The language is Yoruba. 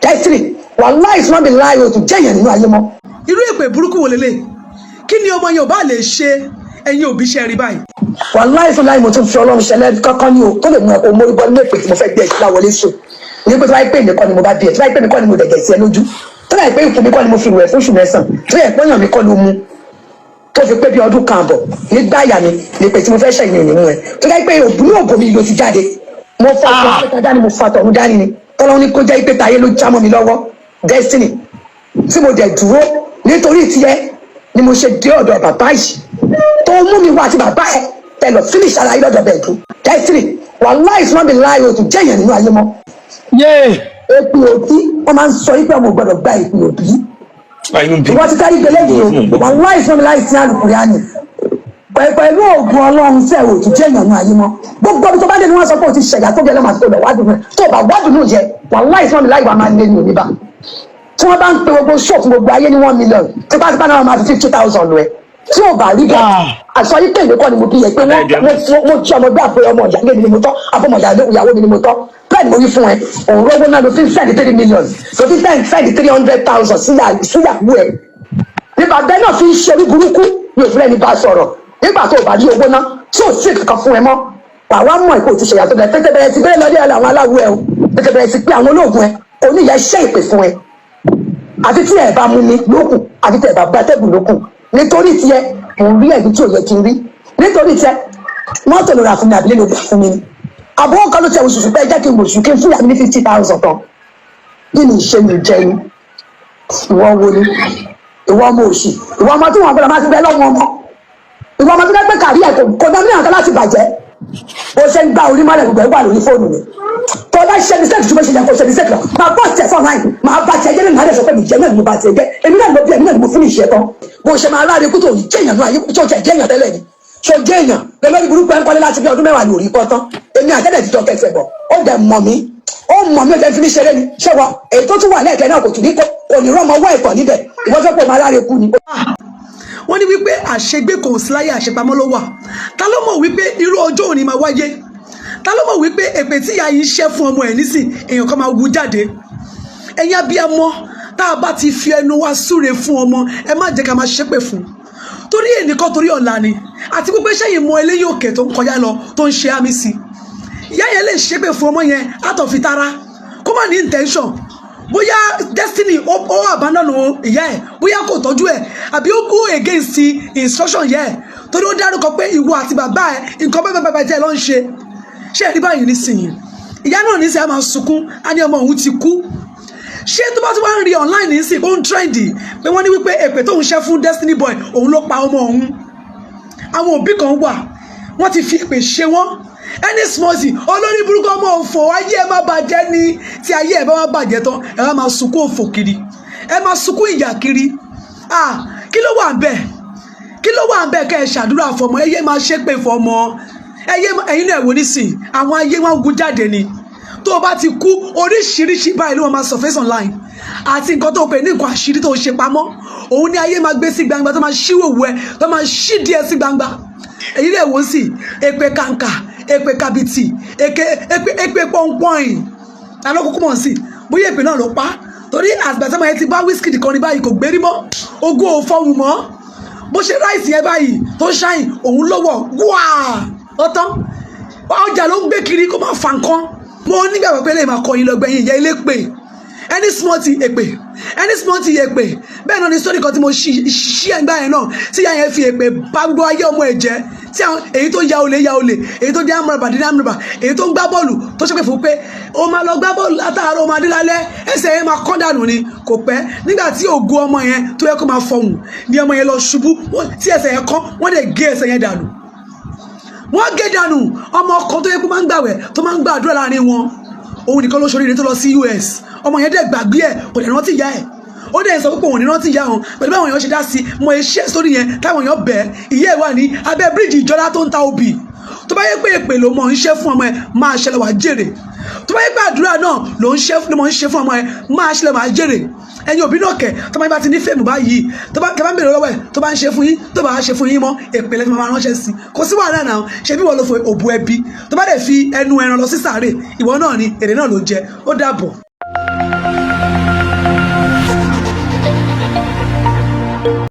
Destiny, wàláì tí wọ́n bí láàyè o tún jẹ́yàn nínú ayé mọ́. Irú èpè burúkú wo lélẹ̀? Kí ni ọmọ yẹn ò bá lè ṣe? Ẹ̀yin òbí, ṣe rí báyìí? Wàláì fún láì, mo tún fi Ọlọ́run ṣẹlẹ̀ kankan ní o tó lè mú ẹ kó mórí bọ́ nínú èpè tí mo fẹ́ gbé ẹ láwọlé sùn ní pé tó bá yẹ pé èmi kọ́ ni mo bá bí ẹ, tó bá yẹ pé èmi kọ́ ni mo dẹ̀gẹ̀ sí ẹ lójú, tó bá yẹ pé ikùn mi kọ́ ni mo fi wẹ̀ fún oṣù 9, tó yẹ pọ́nyàn mi kọ́ ló mú tó fi pé bí ọdún kan àbọ̀ nígbà àyà mi ní pé tí mo fẹ́ ṣẹ̀yìn òní mú ẹ, tó yẹ pé òbí òbò mi ló ti jáde, mo fa ọkọ̀ dání, mo fa tọ̀hún dání ni tọ́lọ́ ní kó jẹ́ pé táyé ló já mọ́ mi lọ́wọ́. Destiny, tí mo dẹ̀ dúró nítorí tiẹ̀ ni mo ṣe dé ọ̀dọ̀ bàbá yìí tó mú mi wá àti bàbá ẹ tẹ lọ finish ara yìí lọ́dọ̀ bẹ́ẹ̀ dùn. Destiny, wàláì tí wọ́n bí láàyè o tún jẹ́yàn nínú ayé mọ́. Yéè. Èpè òbí, wọ́n máa ń sọ yí pé ọmọ gbọ́dọ̀ gba èpè òbí. Inú bí. Ìwọ ti kárí gbélé yìí o. Wàláì tí wọ́n bí láì sí àlùkùránì pẹ̀lú ògùn Ọlọ́run sẹ́ ò tún jẹ́yàn nínú ayé mọ́. Gbogbo ibi tó bá dé ni wọ́n sọ pé o ti ṣẹ̀yà tó bí ẹlẹ́mà tó lọ wádùn rẹ̀, tó bá wádùn nù jẹ. Wàláì tí wọ́n bí láì wà máa lé ní òní bá tí wọ́n bá ń pe gbogbo show fún gbogbo ayé ní 1 million, tipátipá náà máa fi 50,000 lọ ẹ tí ò bá rí bẹ́ẹ̀. Àṣọ yìí pé èmi kọ́ ni mo bí yẹ pé wọ́n mo jí ọmọ gbé àpò ọmọ ìyá mi ni mo tọ́, àbọ̀mọ̀ ìyàwó mi ni mo tọ́. Bẹ́ẹ̀ ni mo wí fún ẹ. Òun rówó náà ló fi ń send 3 million, ló fi ń send 300,000 síyàwó ẹ nígbà bẹ́ẹ̀ náà fi ń ṣe orí burúkú ní òfin ẹni bá sọ̀rọ̀. Nígbà tó o bá rí owó náà tí ò sí kankan fún ẹ mọ́, wà wá mọ̀ ìkó ti ṣèyàtọ̀ bẹ̀rẹ̀ tètè bẹ̀rẹ̀ sí bẹ́ẹ̀ lọ́dẹ̀ àwọn aláwọ̀ ẹ o, tètè bẹ̀rẹ̀ sí pé àwọn olóògùn ẹ oníyẹ ṣẹ́ ìpè fún ẹ, àti tí ẹ bá mú mi lókun, àti tí ẹ bá bá tẹ́gùn lókun. Nítorí tiẹ̀ mò ń rí ẹ̀gbin tí ò yẹ kí n rí. Nítorí tiẹ̀, mọ́tò ló ra fún mi, àbílẹ̀ ló gbà fún mi ni àbúrò kan ló tẹ oṣooṣù pé jẹ́ kí n wòṣù kí n fún ìyá mi ní 50,000 tán. Kí ni ìṣe mi jẹ ni? Ìwọ wo ni ìwọ ọmọ òṣì, ìwọ ọmọ tí wọn gbọ́dọ̀ máa ti bẹ lọ́wọ́ ọmọ, ìwọ ọmọ tó dẹ́ pé kàrí ẹ̀ kò dá mílíọ̀nù kan láti bàjẹ́. Bó ṣe ń gbá orí mọ́lẹ̀, gbogbo ẹ̀ wà lórí fóònù mi. Tó bá ṣe mistake tí mo ṣe yẹ kó ṣe mistake lọ, máa bọ́ tiẹ̀ fún online, máa bá tiẹ̀ jẹ́ nínú àdé sọ pé mi jẹ́ náà ni mo bá tiẹ̀ jẹ́, èmi náà ni mo bí, èmi náà ni mo finish ẹ̀ tán. Bó ṣe máa ráre kú tó jẹ́ èèyàn náà ayé tó jẹ́ èèyàn tẹ́lẹ̀ ni ṣo jẹ́ èèyàn lórí burúkú ẹ̀ ń kọ́lé láti bí ọdún 10 ní òrí kọ́ tán. Èmi àtẹ́lẹ̀ ti jọ kẹsẹ̀ bọ̀, ó dẹ̀ mọ̀ mí, ó mọ̀ mí, ó jẹ́ fi mí ṣeré ni. Ṣé wọ èyí tó tún wà lẹ́ẹ̀kẹ́ náà kò tún ní kò ní rọ́mọ ọwọ́ ẹ̀kọ́ níbẹ̀? Ìwọ́n fẹ́ pò máa ráre kú ni. Wọ́n ní wípé àṣegbé kò sí láyé, àṣepamọ́ ló wà. Ta ló mọ̀ wípé irú ọjọ́ òní máa wáyé? Ta ló mọ̀ wípé èpè tí ìyá yìí ń ṣẹ́ fún ọmọ ẹ̀ nísìn, èèyàn kan máa wú jáde? Ẹ̀yin abiyamọ, tá a bá ti fi ẹnu wa súre fún ọmọ, ẹ má jẹ́ ká máa ṣépè fún, torí ẹnìkan, torí ọ̀la ni. Àti wípé sẹ́yìn mọ eléyìí òkè tó ń kọjá lọ tó ń ṣe àmì sí, ìyá yẹn lè ṣépè fún ọmọ yẹn out of ìtara, kó má ní intention. Bóyá Destiny ó abandon ìyá ẹ̀, bóyá kò tọ́jú ẹ̀, àbí ó go against the instruction yẹ ẹ̀, torí ó dárúkọ pé ìwọ àti bàbá ẹ̀, nǹkan bẹ́ẹ̀ bẹ́ẹ̀ bẹ́ẹ̀ tí ẹ lọ ń ṣe. Ṣé ẹ rí báyìí nísìnyí? Ìyá náà nísìnyí á máa sunkún, á ní ọmọ òun ti kú. Ṣé tó bá tún wá ń rí online nísìnyí, ó ń trend pé wọ́n ní wípé èpè tóun ṣẹ́ fún Destiny Boy, òun ló pa ọmọ òun. Àwọn òbí kan wà, wọ́n ti fi èpè ṣe wọ́n. Any small thing, olórí burúkú, ọmọ òfò, ayé ẹ má bàjẹ́ ni. Tí ayé ẹ bá wá bàjẹ́ tán, ẹ wá máa sunkún òfò kiri, ẹ máa sunkún ìyà kiri. Ah, kí ló wà ń bẹ̀? Kí ló wà ń bẹ̀? Kẹ́ ẹ ṣàdúrà fọmọ, ẹ yé máa ṣépè fọmọ. Ẹ yé, ẹ̀yin náà wò nísìn, àwọn ayé wọn gun jáde ni. Tó o bá ti kú, oríṣiríṣi báyìí ló wọn máa surface online, àti nǹkan tó pè ní nǹkan àṣírí tó ṣe pamọ́, òun ni ayé máa gbé sí gbangba, tó máa ṣíwòwò ẹ, tó máa ṣí díẹ̀ sí gbangba. Èyí lè wò sí èpè kàǹkà, èpè kàbìtì, èpè èpè èpè pọ́npọ́n. Ta ló kúkú mọ̀ sí bóyá èpè náà ló pa? Torí àgbà tí ọmọ yẹn ti bá Wizkid kọrin báyìí, kò gbérí mọ́, ogún ò fọhùn mọ́. Bó ṣe ráìsì yẹn báyìí tó ṣáìn òun lọ́wọ́ wáá, ó tán. Ọjà ló ń gbé kiri, kó má fa nǹkan. Mo nígbàgbọ́ pé lè máa kọ yín lọ́gbẹ̀yìn ìyá ilé pè. Any small thing, èpè. Any small thing, èpè. Bẹ́ẹ̀ náà ni story kan tí mo ṣí ẹ̀ngbá yẹn náà, tí ìyá yẹn fi èpè bá gbogbo ayé ọmọ ẹ̀ jẹ́, tí àwọn èyí tó ya olè ya olè, èyí tó dé amúrabà dé amúrabà, èyí tó ń gbá bọ́ọ̀lù tó ṣépè fún pé ó máa lọ gbá bọ́ọ̀lù látàárọ̀, ó máa dé lálẹ́, ẹsẹ̀ yẹn máa kán dànù ni. Kò pẹ́, nígbà tí ògo ọmọ yẹn tó yẹ kó máa fọhùn ni ọmọ yẹn lọ ṣubú tí ẹsẹ̀ yẹn kán, wọ́n dẹ̀ gé ẹsẹ̀ yẹn dànù, wọ́n gé dànù. Ọmọ kan tó yẹ kó máa ń gbàwẹ̀, tó máa ń gbàdúrà láàrin wọn, òun nìkan ló ṣoríire tó lọ sí US. Ọmọ yẹn dẹ̀ gbàgbé ẹ̀, kò dẹ̀ rántí ìyá ẹ̀. Ó dẹ̀ sọ pé òun ní rántí ìyá òun. Pẹ̀lú báwọn èèyàn ṣe dá sí mọ iṣẹ́ sórí yẹn, táwọn èèyàn bẹ̀, ìyá ẹ̀ wà ní abẹ́ bíríìjì ìjọba tó ń ta obì. Tó bá yẹ pé èpè ló mọ̀ ń ṣe fún ọmọ ẹ̀, máa ṣẹlẹ̀, wàá jèrè. Tó bá yẹ pé àdúrà náà ló ń ṣe, ló mọ̀ ń ṣe fún ọmọ ẹ̀, máa ṣẹlẹ̀, wàá jèrè. Ẹ̀yin òbí náà kẹ̀, tó bá ti ní fame báyìí, tó bá kẹ́ bá ń bèrè lọ́wọ́ ẹ̀, tó bá ń ṣe fún yín, tó bá ṣe fún yín mọ́, èpè lẹ́tí máa ránṣẹ́ sí. Kò sí wàhálà náà. Ṣe bí wọ́n lọ fọ òbú ẹbí, tó bá dẹ̀ fi ẹnu ẹran lọ sí sàárè, ìwọ náà ni èrè náà ló jẹ. Ó dàbọ̀.